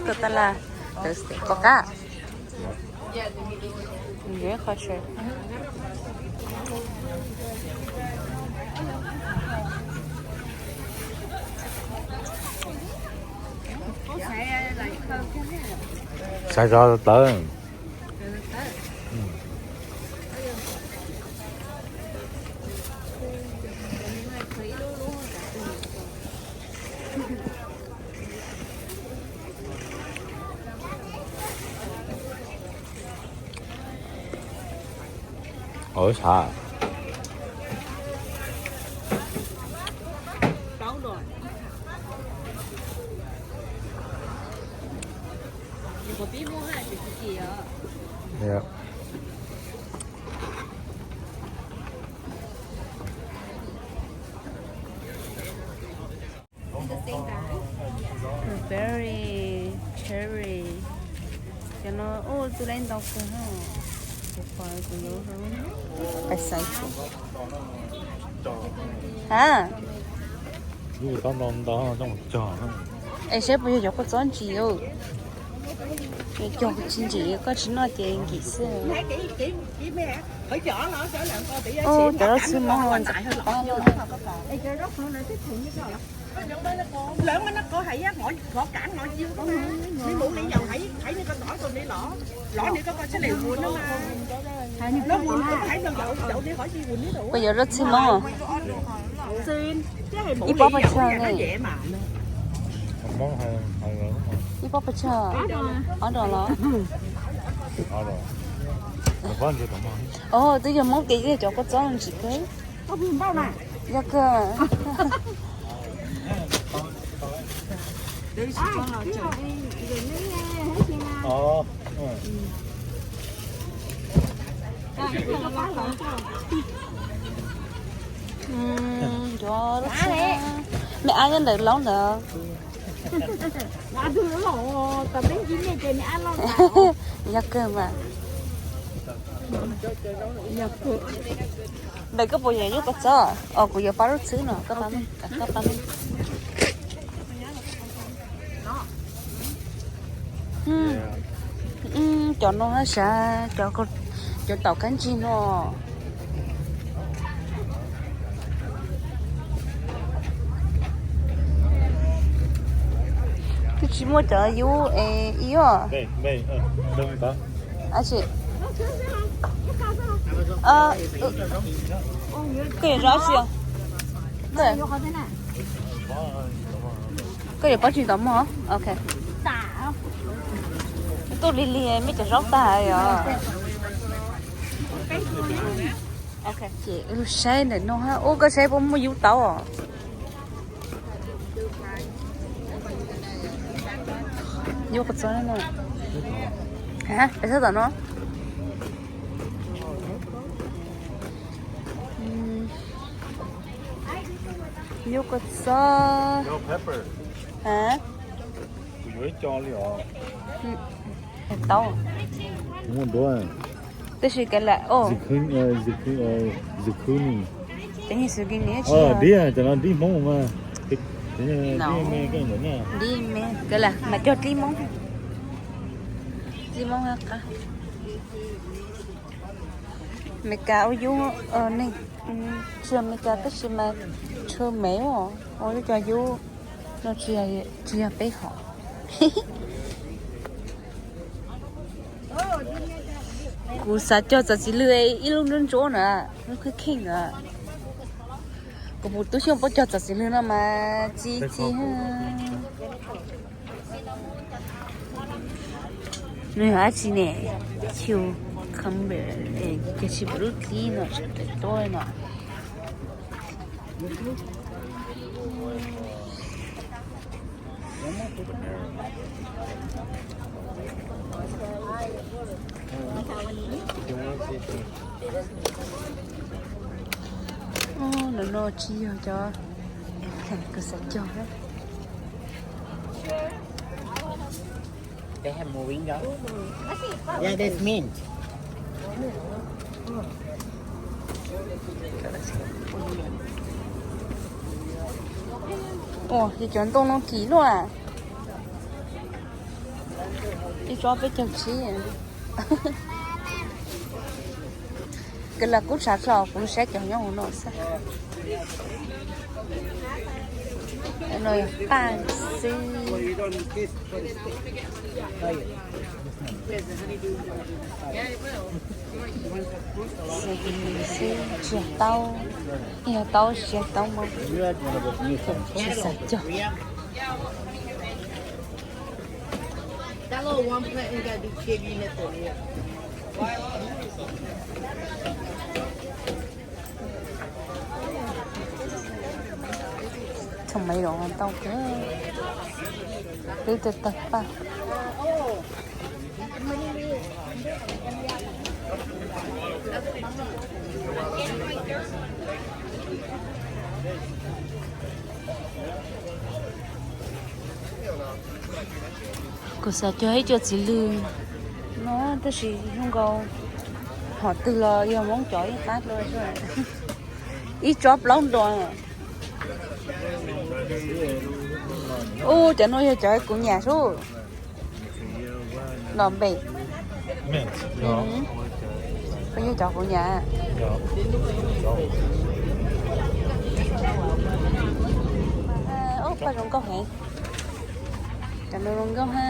Koj tab laj, tawv xwb, koj qab. Yuav ib qho sawv. Sawv zov tawv. Ov, sav. Berry, cherry. Cov no, ua txu lej ntau kawg. Kuv pom kuv yuav. Pais xaiv kuv. Ha. Es saib puas yog cov kua txob ntsim. Cog tsis ntsim, koj tsis noj ces nkim xwb. Ub, cov zaub txhwb mob ntxim qab. Koj yuav zaub txhwb mob? Ib pob pes tsawg ne? Ib pob pes tsawg? Ob dos los? Os, twb yog Hmoob ces yog cov kua txob ntsim kawg. Yog kawg. Cov, me ab nyob ntawm laub ntawd. Yog kawg mas. Ntawm koj puas yog yuav kua txob? Os, kuv yuav pab lub txhwb no, koj pab, koj pab. Cov no hab sav, cov taum kab ntsig no. Twb tsis muaj cov yub es ib os. Koj yuav zaub tsi? Koj yuav pob tsis tau mog? Ok. Tuaj lig lig meb cov zaub tag yom. Ces saib ntawm no, ub, koj saib puas muaj yub taub os. Yub kua txob no. Peb sab tom no. Yub kua txob. Taub. Tab sis kav liam, zucchini. Cov zucchini, cov no dib Hmoob mas. Dib me, kav liam mas cog dib Hmoob. Dib Hmoob qab. Meskas ua yub, neeg tsis yog Meskas tab sis mas tshwj Mev os, ua lub cov yub no tsis yog peb hom. Kuv xav cog txawv txiv lwg ib lub ntsuab ntsuab na, lub kheej kheej na. Kuv puas tub xyooj puab cog txawv txiv lwg no mas txi txi. Nws yog dab tsi ne? Cucumber, ces tsis pum lub dib no tseem tuaj no. Ub, no no tsis yog cov eggplant kuv xav cog. They have moringa. Yeah, there's mint. Ua, ces cov ntoo no kim luaj. Ib tsob peb caug tsib. Kws las kub tshav hlo kuv saib cov nyob hauv no xwb. No yog paj xwb. Xwb tsis yog taub, yog taub tsis yog taub mog. Tsis xav cog. Txhoom me los tau kawg, twb tawg tawg paj. Kuv xav cog ib co txiv lws no tab sis zoo nkaus hom twg los yog Hmoob cov ib qab dua. Ib tsob plaub nrua. Ub, cov no yog cov kuv nyam sub. Los npem. Kuv yog cov kuv nyam. Ub, paj zoo nkauj heev. Cov no zoo nkauj ha.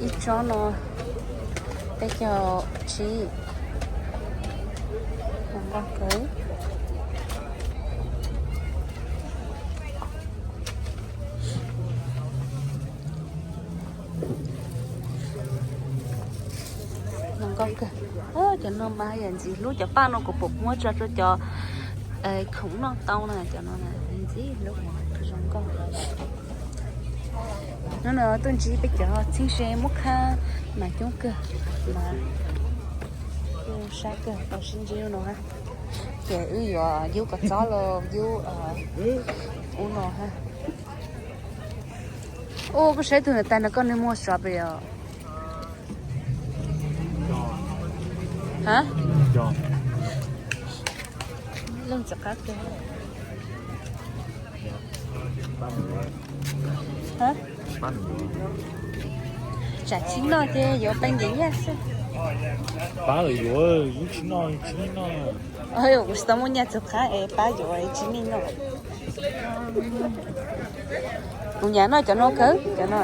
Ib tsob no peb caug tsib. Zoo nkauj kawg. Zoo nkauj kawg. Cov no mas yam ntxim hlub, cov paj no kuv pom muab tso rau cov khoom noj tau na, cov no ntxim hlub, zoo nkauj. Hnub no tuaj ntsib peb cov txheeb ze muab khab mas coob kawg, mas kuj sab kawg tau sib ntsib no ha. Ces wb yuav yub kom txob los yub ub no ha. Ub, koj saib tus niam tais no koj niag muag strawberry os. Ha? Leej txawm qab kawg. Ha? Tsam tsis noj ces yuav peb nce nyaj xwb. Pab lawm yuav, yus tsis noj, tsis noj. Kuv tsis tau muaj nyaj txug qab es pab yuav tsis nej noj. Kuv nyam noj cov no kawg, cov no.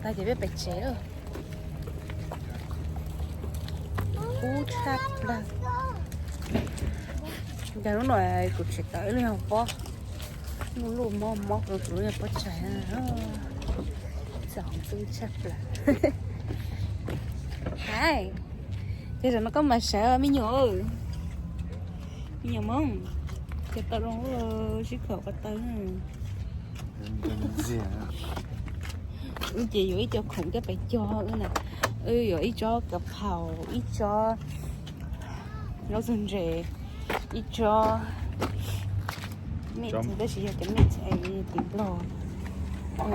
Tag ces peb pem tsev. Kub tshaj plawg. Cas lub no kuv tseem tawm ib lub nyuag pob, lub lub mob mob rau kuv lub nyuag pob tsaig. Txaus ntxub tshaj plaws. Hais, ces zaum no koj mas sawv me nyuam, me nyuam Hmoob, ces tau zoo sib khaum ko taw. Wb ces yuav ib co khoom coj pes cog wb na. Wb yuav ib tsob kav phaum, ib tsob zaub txug ntses, ib tsob mej, tab sis yog cov mej tim Nplog,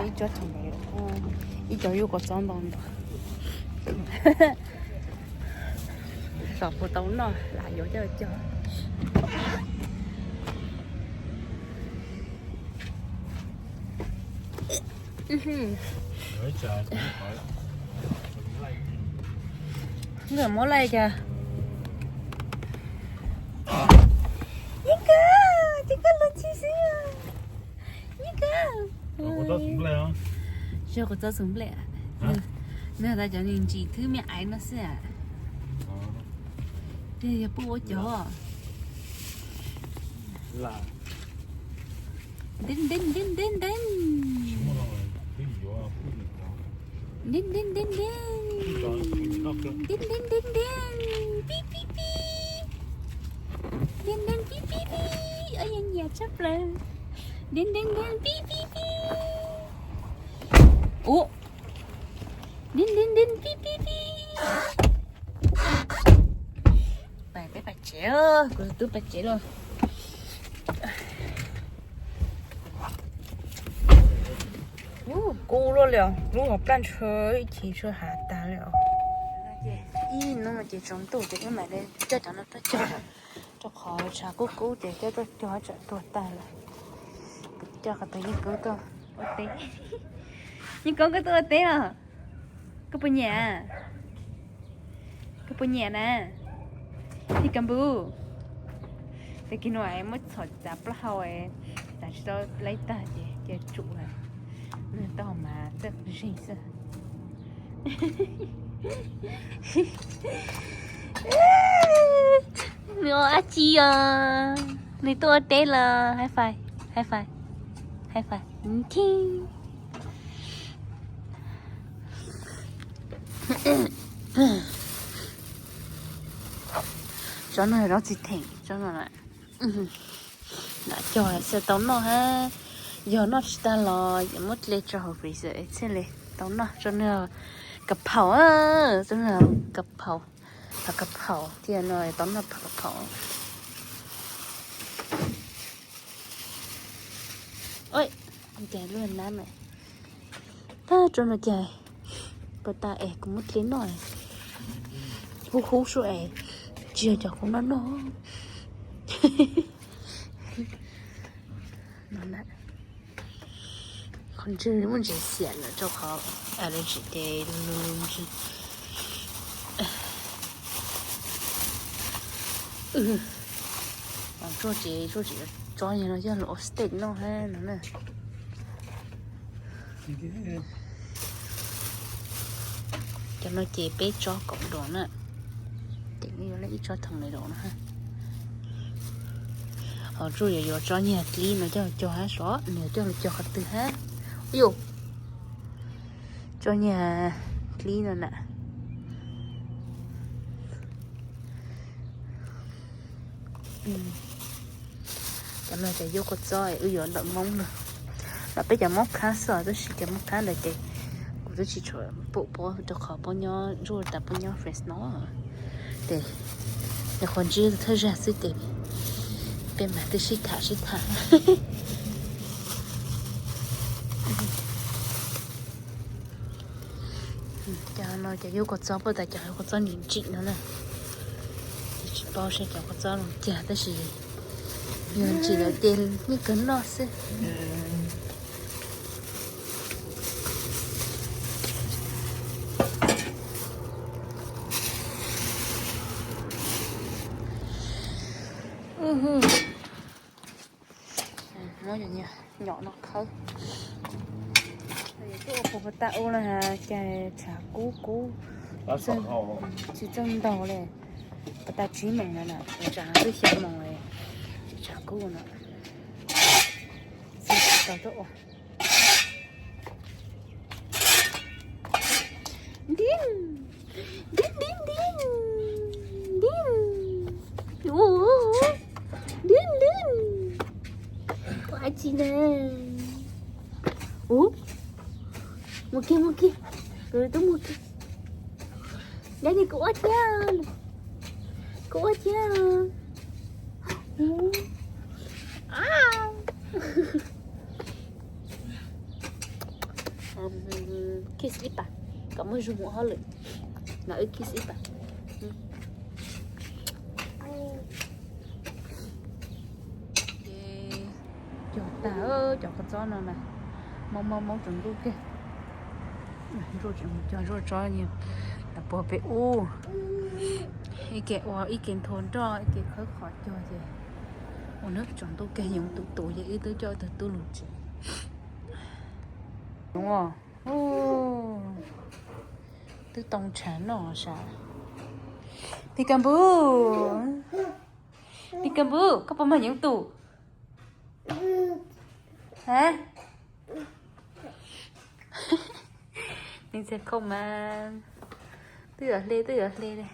ib tsob thaum ntawd, ib co yub kua txob ntau ntau. Xyov puas tau noj, lam yuav coj cog. Nkawd muab laij cas? Yeej kawg, ces koj luag txi xwb. Yeej kawg. Yog kuv txob xum nplej, nws tas cov ntsim thwb me aiv no xwb. Yog puj ua cov. Ntev ntev ntev ntev. Ntev ntev ntev ntev. Ntev ntev ntev ntev. Pib pib pib. Ntev ntev pib pib pib. Ua yeej nyiam tshaj plaws. Ntev ntev ntev pib pib pib. Ub. Ntev ntev ntev pib pib pib. Pais peb pais tsev, kuv twb pais tsev lawm. Ub, kub luaj li os, lub hauv plaj ntshe ib chim ntshe hav tag li os. Ib hnub no ces tsaus ntuj ces wb mam li coj cov no tuaj cog. Rau qhov tshav kub kub ces coj tuaj cog tsam tuag tag lawm. Coj qhov twg Yeej Koob tuaj ua teb. Yeej Koob, koj tuaj ua teb los? Koj puas nyiam? Koj puas nyiam na? Phi Kas Npus, tag kis no muab txhom txav plaub hau, txav tsis tau laib tag ces cia tsum lawm. Nws tau mas txawj zeeg xwb. Nws ua dab tsi os? Nws tuaj ua teb los? High five, high five, high five. Tsob no yog tsob txiv theem, tsob no lam cog xwb tau noj hab. Yog noj tsis tag los yuav muab dle tso hauv freezer thiaj li tau noj. Tsob no kav phaum, tsob no kav phaum, phav kav phaum thiab no tau noj phav kav phaum. Ua cas lub nab na, tag tsob no cas pas tas es kuv muab dle noj, hub hub suab es tsis yog cov kuv noj noj. Qhov ntswg muaj ntsis xiam lawm rau qhov allergy ces lug ntswg. Tsuaj ces tsuaj tsis tsob no yog lug ua steak noj hab no na. Cov no ces peb tsob kaum duas na, ces yuav ib tsob thoom li duas no. Ho tsuaj yuav yuav tsob nyuag dlib no coj lug cog hab sov, nws coj lug cog qhov twg hab. Ua, tsob nyuag dlib no na. Cov no cov yuav kua txob wb yuav ntawm Moob no. Ntawm peb cov Moob Khab xwb, tab sis cov Moob Khab ntawd ces kuv twb tsis tshua pum puab rau qhov puab nyob Ntsuj tas puab nyob Fresno. Ces yog qhov ntsib thawj zag xwb ces peb mas twb sib tham sib tham. Cov no cov yuav kua txob puab tas cov yuav kua txob ntsim ntsim no na. Tsis paub saib cov kua txob zoo cas tab sis yog ntsim lawm ces yeej kawg noj xwb. Muab nyom no khawb. Tuaj ua puas pas tas ua no has cas tshav kub kub, tsis txawj ntaug li. Pas tas tsib moos no na, tsam twb xya moos li, tshav kub no. Tsis tau tuaj ua. Din, din, din, din, din. Ua, din, din. Ua dab tsi na? Ua, mus kiag, mus kiag. Kuv twb mus kiag. Dab tsi kuv ua thiab. Kuv ua thiab. Kiss ib pas, kom muaj zog mus hauj lwm. No wb kiss ib pas. Ces cog tag cov kua txob no mas, maub maub maub tsaus ntuj kiag. Ntsuj tseem mus cog ntsuj tsob nyuag puag pem ub. Ib ke ua ib ke nthua nroj ib ke khawb qhov cog ces ua nws tsaus ntuj kiag yoov tus tus ces wb twb coj wb tug tub lug tsev. Twb tau ntshav noj sav. Pis Kas Npus, Pis Kas Npus, koj puas mag yoov tus? Ha? Nws txiag khau mas twb yuav hle twb yuav hle li.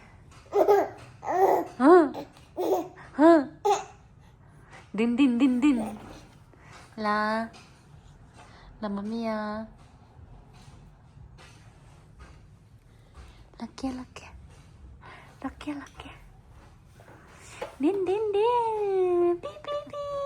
Din din din din. Los, los mas me os. Los kiag los kiag, los kiag los kiag. Din din din, pib pib pib.